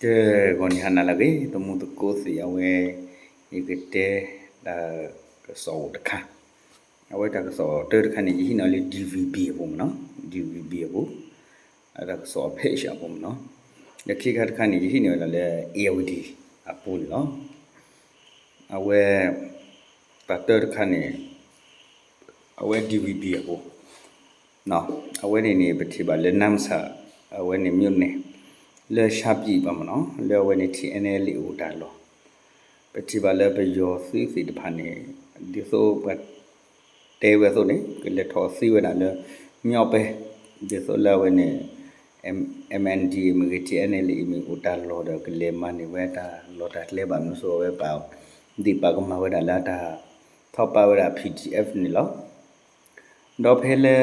တဂီၤနံၤဟါနၤလၢအဂ့ၤ သမူသကိးသ့ၣ် အဝဲ ယကတဲတၢ်ကစီၣ်အိၣ်တခါ, အဝဲတၢ်ကစီၣ်တၢတခါန့ၣ် ယဟံးန့ၢ်လၢ DVB အပူၤမ့ၢ်နီၤ, DVB အပူၤ, တၢ်ကစီၣ်အ page အပူၤမ့ၢ်နီၤ, ဒီးခံခါတခါန့ၣ် ယဟံးန့ၢ်ဝဲဒၣ်လၢ Irrawaddy အပူၤန့ၣ်လီၤ. အဝဲ တၢ်တၢတခါန့ၣ် အဝဲ DVB အပူၤ, အဝဲန့ၣ်န့ၣ် ပထံၣ်ဘၣ်လၢ နမ့ဆး အဝဲန့ၣ် မြို့နယ် လၢရှမ်းပြည်ဘၣ်မ့ၢ်နီၤ, လၢအဝဲန့ၣ် TNLA အိၣ်တၢ်လီၢ်, ပထံၣ်ဘၣ်လၢပယီၤသုးသ့ၣ်တဖၣ်န့ၣ် ဒ်သိးပှၤတဲဝဲအသိးန့ၣ် ကလဲၤထီၣ်သ့ဝဲဒၣ်လၢ မြို့ပဲ, ဒ်သိးလၢအဝဲန့ၣ် MNDAA မ့ၢ်ဂ့ၤ TNLA မ့ၢ်ဂ့ၤ အိၣ်တၢ်လီၢ်ဒီး ကလဲၤမၤန့ၢ်ဝဲတၢ်လီၢ်တၢ်ကျဲဘၣ်မနုၤအဃိ အဝဲပာ် ဒ်ပာ်ကမၣ်ဝဲဒၣ်လၢတၢ်ထီၣ်ပာ်ဝဲဒၣ် PDF န့ၣ်လီၤ. ဒီးဖဲလၢ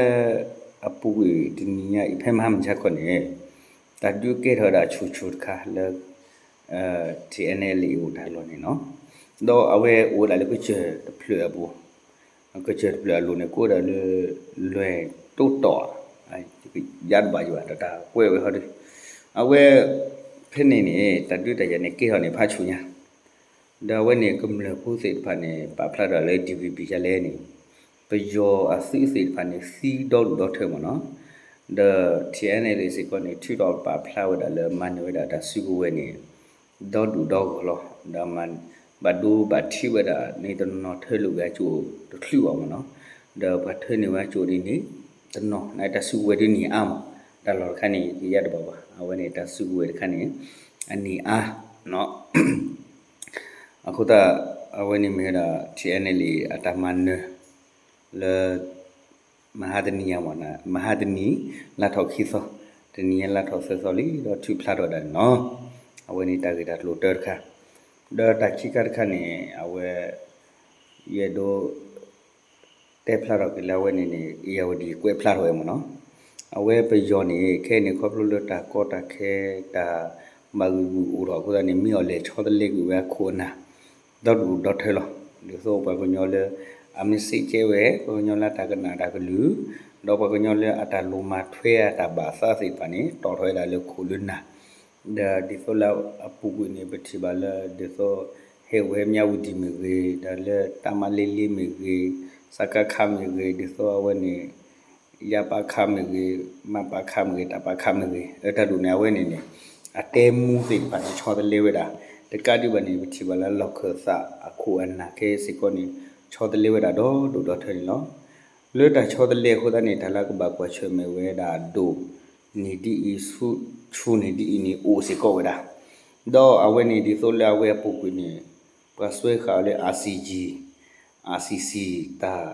အပူၤကွံာ်တနံၤညါအံၤ ဖဲမဟါမုၢ်ဆါခီန့ၣ် တၢ်ဒုးကဲထီၣ်ဝဲဒၣ်ဆူၣ်ဆူၣ်တခါလၢ TNLA အိၣ်တၢ်လီၢ်န့ၣ်နီၤ, ဒီးအဝဲအိၣ်ဝဲဒၣ်လၢကစၢၢ်တဖျၢၣ်အပူၤ, ကစၢၢ်တဖျၢၣ်အလိၤန့ၣ် ကိးဝဲဒၣ်လၢ လွယ်တိတောင်, ယါတဘၣ်ယဘၣ်ဒီးတၢ်ကွဲးဝဲဟီဒီး အဝဲ ဖဲန့ၣ်န့ၣ် တၢ်ဒုးတၢ်ယၤန့ၣ် ကဲထီၣ်န့ၣ်ဖးဆူၣ်ညါ ဒီးအဝဲန့ၣ် ကမျၢၢ်ဖိသ့ၣ်တဖၣ်န့ၣ် ပာ်ဖျါထီၣ်လၢ DVB ဒ်လဲၣ်န့ၣ် ပယီၤအသုးသ့ၣ်တဖၣ်န့ၣ် သံဒီဒူၣ်ဒီထၢမ့ၢ်နီၤ, ဒီး TNLA စ့ၢ်ကီးန့ၣ် ထုးထီၣ်ပာ်ဖျါဝဲဒၣ်လၢ မၤန့ၢ်ဝဲဒၣ်တၢ်စုကဝဲၤန့ၣ် ဒီဒူၣ်ဒီဂီၢ်လီၤ. ဒီး ဘၣ်ဒိဘၣ်ထံးဝဲဒၣ်န့ၣ် တနီၤထၢလိာ်ဝဲအကၠိတချုးဘၣ်မ့ၢ်နီၤ, ဒီးပှၤထၢန့ၢ်ဝဲအကၠိဒ်န့ၣ် တနီၤန့ၣ် တၢ်စုကဝဲၤဒ်န့ၣ်အါမး, တၢ်လီၢ်တခါန့ၣ် ယယါတဘၣ်ဘၣ်, အဝဲန့ၣ်တၢ်စုကဝဲၤတခါန့ၣ် အန့ၣ်အါ အဃိသတး အဝဲန့ၣ်မ့ၢ်ဝဲဒၣ် TNLA အတၢ်မၤနၢၤ လၢ မဟါတနံၤညါမ့ၢ်နီၤ, မဟါတနံၤ လါထီၣ်ခံသီ, တနံၤညါလါထီၣ်သၢသီလံ ဒီးထုးဖျါထီၣ်ဝဲဒၣ်န့ၣ်လီၤ. အဝဲန့ၣ်တၢ်ဂ့ၢ်တၢ်ကျိၤတၢတခါ, ဒီးတၢ်ခံခါတခါန့ၣ် အဝဲ ယအဲၣ်ဒိး တဲဖျါထီၣ်က့ၤလၢအဝဲန့ၣ်န့ၣ် Irrawaddy ကွဲးဖျါထီၣ်ဝဲမ့ၢ်နီၤ, အဝဲပယီၤန့ၣ် ခဲအံၤန့ၣ် ခီဖျိလၢတၢ်ကီတၢ်ခဲ တၢ်ဘၣ်ဂံၢ်ဂုာ်အိၣ်ထီၣ်အဃိသတးန့ၣ် မ့ၢ်အီၤလဲၤဆီတလဲကွံာ်ဝဲအခိၣ်အနၢ် ဒီဒူၣ်ဒီထၢလီၤ. ဒ်သိးပှၤကညီလၢ အမ့ၢ်စ့ကဲဝဲ ပှၤကညီလၢအတၢ်ကနၣ်တၢ်ကလုၢ် ဒီးပှၤကညီလၢအတၢ်လိၣ်မၤထွဲအတၢ်ဘၣ်သးသ့ၣ်တဖၣ်န့ၣ် တီၣ်ထီၣ်ဝဲဒၣ်လၢခိၣ်လၢနၢ် ဒီးဒ်သိးလၢအပူၤကွံာ်န့ၣ် ပထံၣ်ဘၣ်လၢ ဒ်သိး ဟဲဝဲမၠၣ်ဝတံၣ်မ့ၢ်ဂ့ၤ, ဒီးလၢတၢ်မၤလ့လ့မ့ၢ်ဂ့ၤ, စကခမ့ၢ်ဂ့ၤ, ဒ်သိးအဝဲန့ၣ် ယပခမ့ၢ်ဂ့ၤ, မပခမ့ၢ်ဂ့ၤ, တပခမ့ၢ်ဂ့ၤ, အတၢ်ဒိၣ်န့ၣ် အဝဲန့ၣ်န့ၣ် အတဲမူသ့ၣ်တဖၣ်န့ၣ် ဆီတလဲဝဲဒၣ်, တကးဒံးဘၣ်န့ၣ် ပထံၣ်ဘၣ်လၢလီၢ်ခၢၣ်သးအခိၣ်အနၢ်ခဲစ့ၢ်ကီးန့ၣ် ဆီတလဲဝဲဒၣ်ဒီဒူၣ်ဒီထၢန့ၣ်လီၤ. လၢတၢ်ဆီတလဲအဃိသတးန့ၣ် တၢ်လၢကဘၣ်ကွၢ်ဆၢၣ်မဲာ်ဝဲဒၣ်ဒိၣ်န့ၣ်ဒ်အံၤ, ဆူၣ်န့ၣ်ဒ်အံၤန့ၣ် အိၣ်စ့ၢ်ကီးဝဲဒၣ်, ဒီးအဝဲန့ၣ်ဒ်သိးလၢအဝဲအပူၤကွံာ်န့ၣ် ပှၤစွဲဃာ်အီၤလၢ ICJ, ICC တၢ်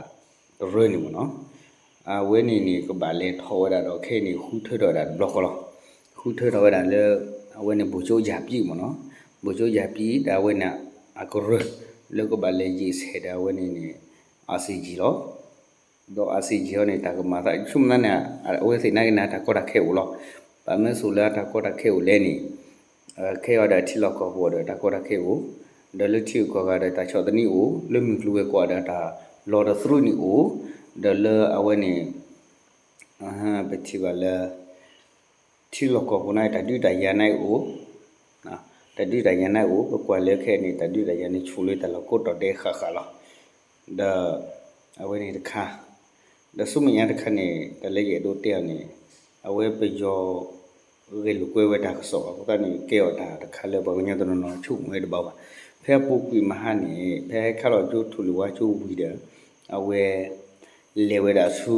တရၢန့ၣ်မ့ၢ်နီၤ, အဝဲန့ၣ်န့ၣ် ကဘၣ်လဲၤထီၣ်ဝဲဒၣ်ဒီး ခဲအံၤန့ၣ် ဃုထၢထီၣ်ဝဲဒၣ်တဘျီဃီလီၤ. ဃုထၢထီၣ်ဝဲဒၣ်လၢ အဝဲန့ၣ် ဗိုလ်ချုပ် ယၤပံ မ့ၢ်နီၤ, ဗိုလ်ချုပ် ယၤပံ ဒီးအဝဲန့ၣ် အကရၢ လၢကဘၣ်လဲၤယံာ်ဆဲးဒီးအဝဲန့ၣ်န့ၣ် ICJ လီၤ. ဒီး ICJ ဟီန့ၣ် တၢ်ကမၤသး ဆိကမိၣ်သးန့ၣ် အဝဲသ့ၣ်နာ်က့န့ၣ် တၢ်ကီတၢ်ခဲအိၣ်လီၤ. ဘၣ်မနုၤအဃိလၢတၢ်ကီတၢ်ခဲအိၣ်လဲၣ်န့ၣ် ခဲအံၤဒီးထံလီၢ်ကီၢ်ပူၤဒီးတၢ်ကီတၢ်ခဲအိၣ်, ဒီးလၢထံဂုၤကီၢ်ဂၤဒီးတၢ်ဆီၣ်သနံးအိၣ်, လၢမုၢ်ကျိၤဝဲၤကွာ်ဒီးတၢ်လီၤတသရူးန့ၣ်အိၣ်, ဒီးလၢအဝဲန့ၣ် ပထံၣ်ဘၣ်လၢ ထံလီၢ်ကီၢ်ပူၤန့ၣ် တၢ်ဒုးတၢ်ယၤန့ၣ်အိၣ်, တၢ်ဒုးတၢ်ယၤန့ၣ်အိၣ်, ပကွၢ်လၢခဲအံၤန့ၣ် တၢ်ဒုးတၢ်ယၤန့ၣ်ဆူၣ်လၢတၢ်လီၢ်ကိးတီၤဒဲးဃၣ်ဃၣ်လီၤ. ဒီး အဝဲန့ၣ်တခါ, ဒီးဆူမဲာ်ညါတခါန့ၣ် တၢ်လၢယအဲၣ်ဒိးတဲအီၤန့ၣ် အဝဲပယီၤ ဂဲၤလိာ်ကွဲဝဲတၢ်ကစီၣ်အဃိသတးန့ၣ် ကဲအီၤတၢ်တခါလၢပှၤကညီတနီၤနီၤဆိကမိၣ်ဝဲတဘၣ်ဘၣ်. ဖဲအပူၤကွံာ်မဟါန့ၣ် ဖဲဟဲခးလီၤကၠိထိၣ်လွံၢ်ဝါကၠိဝံၤဒီး အဝဲ လဲၤဝဲဒၣ်ဆူ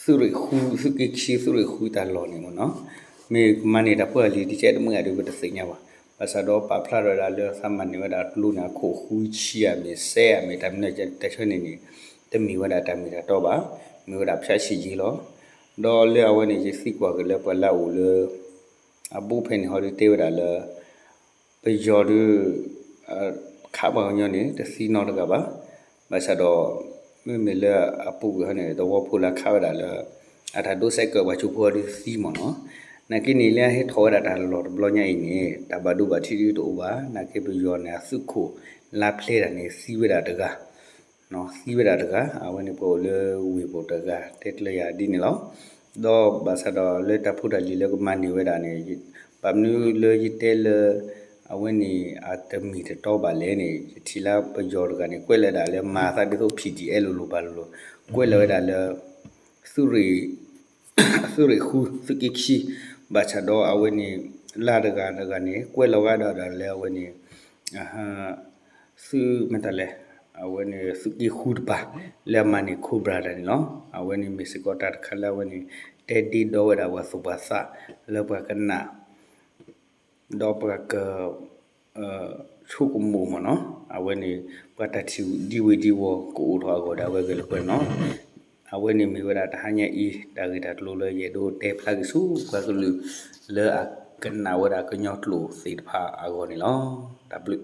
သုးရ့ၣ်ဃု သုးက့ခံ သုးရ့ၣ်ဃုတၢ်လီၢ်န့ၣ်မ့ၢ်နီၤ, မ့ၢ်ကမၤန့ၢ်တၢ်ဖိတၢ်လံၤတကဲတမုာ်ဂ့ၤဒီး ပတသ့ၣ်ညါဘၣ်. ဘၣ်ဆၣ်ဒီးပာ်ဖျါထီၣ်ဝဲဒၣ်လၢသးမၤန့ၢ်ဝဲဒၣ်ကျိန့ၣ် အခိၣ်ဃုဆံဧါမ့ၢ် စဲဧါမ့ၢ် တၢ်မနုၤတၢ်ဆၢန့ၣ်န့ၣ် တမ့ၢ်ဝဲဒၣ်တၢ်မ့ၢ်တၢ်တီဘၣ်, မ့ၢ်ဝဲဒၣ်ဖၠးဆံးယံၤလီၤ. ဒီးလၢအဝဲန့ၣ် ယသံကွၢ်က့ၤလၢပှၤလၢအအိၣ်လၢ အဘူးဖဲန့ၣ်ဟီဒုးတဲဝဲဒၣ်လၢ ပယီၤဒုး ခးပှၤကညီန့ၣ် တသံနီတဂၤဘၣ်. ဘၣ်ဆၣ်ဒီး မ့မ့ၢ်လၢအပူၤကွံာ်ဟီန့ၣ် သဝီဖိလၢခးဝဲဒၣ်လၢ အတၢ်ဒိးစဲးကၢးပှၤကၠိဖိအီၤဒုးသံမ့ၢ်နီၤ. နာ်က့န့ၣ် လၢအဟဲထီၣ်ဝဲဒၣ်တၢ်လီၢ်တဘျီညါအံၤန့ၣ် တၢ်ဘၣ်ဒိဘၣ်ထံးဒုးတအိၣ်ဘၣ်. နာ်က့ပယီၤန့ၣ် အသုးခိၣ်လါဖျဲဒၣ်န့ၣ် သံဝဲဒၣ်တဂၤ သံဝဲဒၣ်တဂၤ, အဝဲန့ၣ်ပှၤအိၣ်လၢဝ့ၢ်ပူၤတဂၤ တဲကျၢၤယၤဒ်န့ၣ်လီၤ. ဒီးဘၣ်ဆၣ်ဒီးလၢတၢ်ဖိတၢ်လံၤလၢကမၤန့ၢ်ဝဲဒၣ်န့ၣ် ဘၣ်မနုၤလၢယတဲလၢ အဝဲန့ၣ် အတမ့ၢ်တတီဘၣ်လဲၣ်န့ၣ် ယထံၣ်လၢပယီၤတဂၤန့ၣ် ကွဲးလီၤဝဲဒၣ်လၢမၤသးဒ်သိး P D F လိၤလိၤဘၣ်လိၤလိၤ, ကွဲးလီၤဝဲဒၣ်လၢ သုးရ့ၣ် သုးရ့ၣ်ဃု သုးက့ခံ, ဘၣ်ဆၣ်ဒီးအဝဲန့ၣ် လၢတဂၤတဂၤန့ၣ် ကွဲးလီၤဝဲဒၣ်ဒီးလၢအဝဲန့ၣ် သုးမတၤလဲၣ်, အဝဲန့ၣ်သုးက့ဃုတပၤ လၢအမၤန့ၢ် Cobra တၢ်န့ၣ်လီၤ. အဝဲန့ၣ်မ့ၢ်စ့ၢ်ကီးတၢ်တခါလၢအဝဲန့ၣ် တဲဒ့ဒီဝဲဒၣ်ပှၤသူၣ်ပှၤသး လၢပှၤကနၣ် ဒီးပှၤက ဆိကမိၣ်မ့ၢ်နီၤ, အဝဲန့ၣ် ပှၤတၢ်ထံၣ်ဒ်ဝ့ၤဒ်ဝီၤကအိၣ်ထီၣ်အဂီၢ်ဒီးအဝဲဂဲၤလိာ်ကွဲနီၤ. အဝဲန့ၣ်မ့ၢ်ဝဲဒၣ်တဟါညါအံၤ တၢ်ဂ့ၢ်တၢ်ကျိၤလၢယအဲၣ်ဒိးတဲဖျါက့ၤဆူပှၤကလုာ် လၢအကနၣ်ဝဲဒၣ်ကညီကျိာ်သ့ၣ်တဖၣ်အဂီၢ်န့ၣ်လီၤ. တၢ်ဘျုး